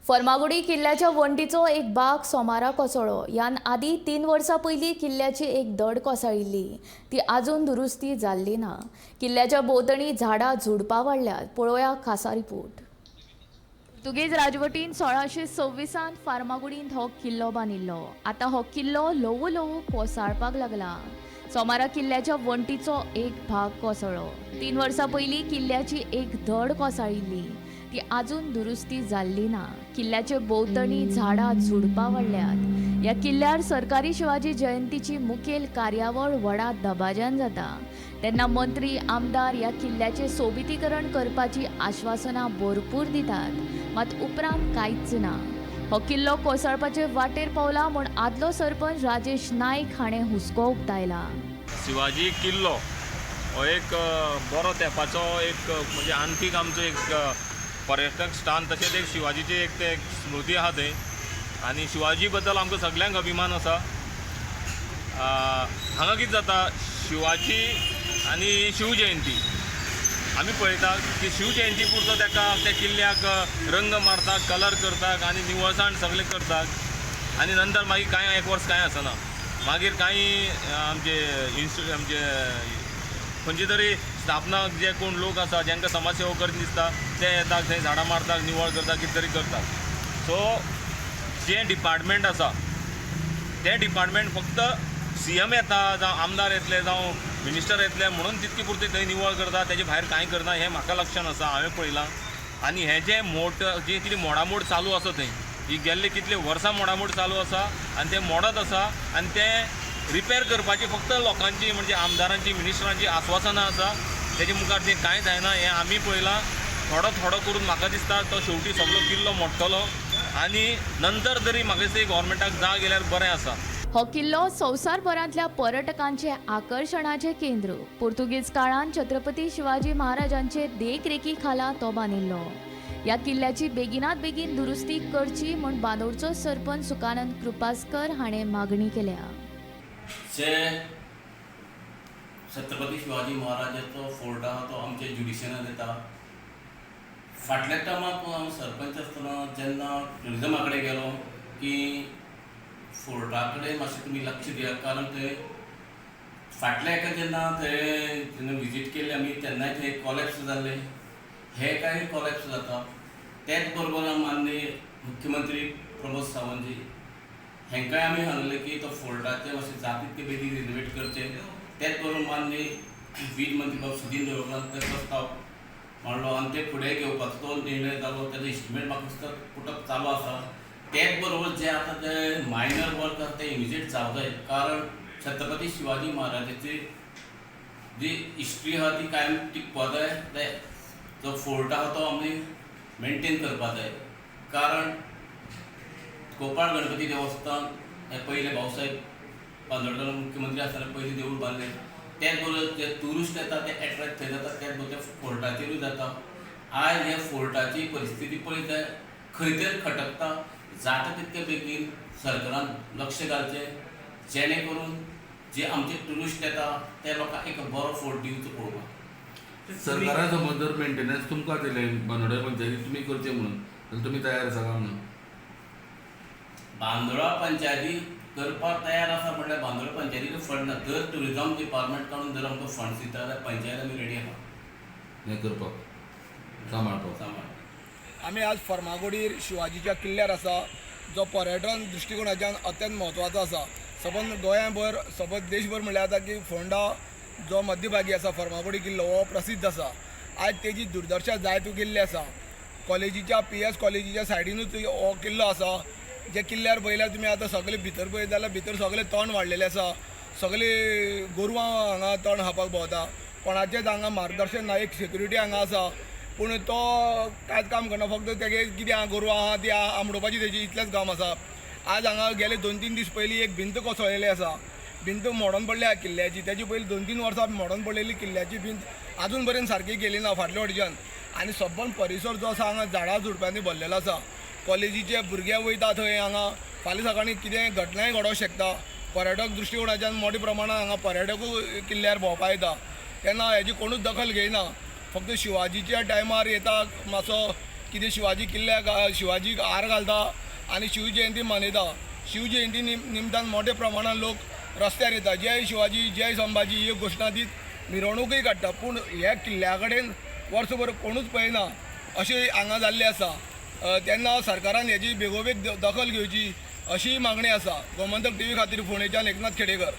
फर्मागुडी किल्ल्याच्या वण्टीचो एक भाग सोमारा कोसळ्ळो. ह्यान आदीं 3 वर्सां पयलीं किल्ल्याची एक धड कोसळिल्ली, ती आजून दुरुस्ती जाल्ली ना. किल्ल्याच्या भोंवतणी झाडां झुडपां वाडल्यात. पळोवया खासा रिपोर्ट. पुर्तुगेज राजवटीन 1626 फार्मागुडींत हो किल्लो बांदिल्लो. आतां हो किल्लो ल्हवू ल्हवू कोसळपाक लागला. सोमारा किल्ल्याच्या वण्टीचो एक भाग कोसळ्ळो. 3 वर्सां पयलीं किल्ल्याची एक धड कोसळिल्ली, ती आजून दुरुस्ती जाल्ली ना. किल्ल्याचे भोंवतणी झाडां झुडपां वाडल्यात. ह्या किल्ल्यार सरकारी शिवाजी जयंतीची मुखेल कार्यावळ व्हडा दबाज्यान जाता. तेन्ना मंत्री आमदार ह्या किल्ल्याचें सोबितीकरण करपाची आश्वासनां भरपूर दितात, मात उपरांत कांयच ना. हो किल्लो कोसळपाचे वाटेर पावला म्हूण आदलो सरपंच राजेश नायक हाणें हुस्को उक्तायला. शिवाजी किल्लो हो एक बरो तेंपाचो एक म्हणजे आंतीक आमचो एक पर्यटक स्थान, तशेंच एक शिवाजीची एक ते एक स्मृती आहा थंय आनी शिवाजी बद्दल आमकां सगल्यांक अभिमान आसा. हांगा कितें जाता, शिवाजी आनी शिवजयंती आमी पळयता की शिवजयंती पुरतो ताका त्या किल्ल्याक रंग मारता, कलर करतात आनी निवळसाण सगळें करतात आनी नंतर मागीर कांय एक वर्स कांय आसना. मागीर कांय आमचे आमचे खंयची तरी स्थापना जे कोण लोक आसा जांकां समाजसेवा करन दिसता ते येतात थंय झाडां मारतात, निवळ करतात, कितें तरी करतात. सो जें डिपार्टमेंट आसा तें डिपार्टमेंट फक्त सीएम येता जावं आमदार येतले जावं मिनिस्टर येतले म्हणून तितकी पुरती थंय निवळ करता, तेजे भायर कांय करना हें म्हाका लक्षान आसा, हांवें पळयलां. आनी हें जें मोट जें कितें मोडामोड चालू आसा थंय, ही गेल्ले कितले वर्सां मोडामोड चालू आसा आनी तें मोडत आसा आनी तें रिपेर करपाची फक्त लोकांची म्हणजे आमदारांची मिनिस्टरांची आस्वासनां आसा, तेजे मुखार तें कांय जायना हें आमी पळयलां. थोडो थोडो करून म्हाका दिसता तो शेवटी सगलो किल्लो मोडटलो आनी नंतर तरी म्हाका दिसता गव्हर्मेंटाक जाग येयल्यार बरें आसा. हो किल्लो संवसारभरांतल्या पर्यटकांचे आकर्शणाचें केंद्र. पुर्तुगेज काळांत छत्रपती शिवाजी महाराजांचे देखरेखी खाला तो बांदिल्लो. ह्या किल्ल्याची बेगिनात बेगीन दुरुस्ती करची म्हूण बांदोडचो सरपंच सुकानंद कृपास्कर हाणें मागणी केल्या. जे छत्रपती शिवाजी महाराजाचो फोर्ट आहा तो आमच्या ज्युडिशनान येता. फाटल्या टर्माक हांव सरपंच आसतना जेन्ना ट्युरिजमा कडेन गेलो की फोर्टा कडेन मातशें तुमी लक्ष दियात, कारण थंय फाटल्या एका जेन्ना थंय जेन्ना विजीट केल्ली आमी तेन्नाय थंय कॉलेप्स जाल्ले, हे कांय कॉलेप्स जाता. तेच बरोबर माननीय मुख्यमंत्री प्रमोद सावंतजी हेंकांय आमी सांगलें की तो फोर्टाचें मातशें जाता तितके बेगीन रिनोवेट करचें. तेच बरोबर माननीय वीज मंत्री बाब सुदीन देवळकार ते प्रस्ताव मांडलो आनी ते फुडें घेवपाचो तो निर्णय जालो. तेजो इस्टिमेट म्हाका दिसता पुटप चालू आसा. तेच बरोबर जे आतां ते मायनर वर्क आसा ते इमिजिएट जावं जाय, कारण छत्रपती शिवाजी महाराजाची जी हिस्ट्री आहा ती कायम टिकपा जाय. ते जो फोर्ट आहा तो आमी मेनटेन करपा जाय, कारण गोपाळ गणपती देवस्थान हे पयले भाऊसाहेब बांदोडकर मुख्यमंत्री आसतना पयलीं देवूळ बांदलें. तेच बरोबर जे ट्युरिस्ट येता ते एट्रेक्ट थंय जाता, तेच बरोबर ते फोर्टाचेरूय जाता. आयज हे फोर्टाची परिस्थिती पळयत जाल्यार खंय तरी खटकता. जाता तितके बेगीन सरकारान लक्ष घालचें, जेणे करून जे आमचे ट्युरिस्ट येता ते लोकांक एक बरो फोर्ट दिवचो पळोवपाक. सरकारान समज जर मेंटेनन्स तुमकां दिलें बांदोड्या पंचायती तुमी करचें म्हणून जाल्यार तुमी तयार आसा काय म्हणून? बांदोडा पंचायती करपाक तयार आसा म्हणल्यार बांदोडा पंचायतीक फंड ना. जर ट्युरिजम डिपार्टमेंट कडून जर आमकां फंड्स दिता जाल्यार पंचायत आमी रेडी आहा हें करपाक, सांबाळपाक. सांबाळ. आमी आज फर्मागुडीर शिवाजीच्या किल्ल्यार आसा, जो पर्यटन दृश्टिकोणाच्यान अत्यंत म्हत्वाचो आसा. सबंद गोंयाभर सबंद देशभर म्हणल्यार जाता की फोंडा जो मध्यभागी आसा फर्मागुडी किल्लो हो प्रसिद्ध आसा. आज तेजी दुर्दशा जायत गेल्ली आसा. कॉलेजीच्या PS कॉलेजीच्या सायडीनूच हो किल्लो आसा. जे किल्ल्यार पळयल्यार तुमी आतां सगळे भितर पळयत जाल्यार भितर सगळे तण वाडलेले आसा. सगळे गोरवां हांगा तण खावपाक भोंवता. कोणाचेंच हांगा मार्गदर्शन ना. एक सेक्युरिटी हांगा आसा पूण तो कांयच काम करना, फक्त तेगे कितें आहा गोरवां आहा ती आमडोवपाची तेजी इतलेंच काम आसा. आज हांगा गेले 2-3 दीस पयलीं एक भिंत कोसळिल्ली आसा. भिंत मोडोन पडल्या किल्ल्याची. तेजी पयलीं 2-3 वर्सां मोडोन पडलेली किल्ल्याची भिंत आजून पर्यंत सारकी केली ना फाटल्या वटच्यान. आनी सबंद परिसर जो आसा हांगा झाडां झुडपांनी भरलेलो आसा. कॉलेजीचे भुरगे वयता थंय हांगा फाल्यां सकाळीं कितें घटनाय घडोवंक शकता. पर्यटक दृश्टिकोणाच्यान मोठ्या प्रमाणान हांगा पर्यटकूय किल्ल्यार भोंवपाक येता तेन्ना हेजी कोणूच दखल घेयना. फक्त शिवाजीच्या टायमार येता मातसो कितें शिवाजी किल्ल्याक शिवाजीक हार घालता आनी शिवजयंती मनयता. शिवजयंती निमतान मोठ्या प्रमाणान लोक रस्त्यार येता, जय शिवाजी जय संभाजी ह्यो घोशणा दीत मिरवणुकूय काडटा. पूण ह्या किल्ल्या कडेन वर्सभर कोणूच पळयना अशें हांगा जाल्लें आसा. तेन्ना सरकारान हेजी बेगोबेग दखल घेवची अशीय मागणी आसा. गोमंतक टीव्ही खातीर फोंडेच्यान एकनाथ खेडेकर.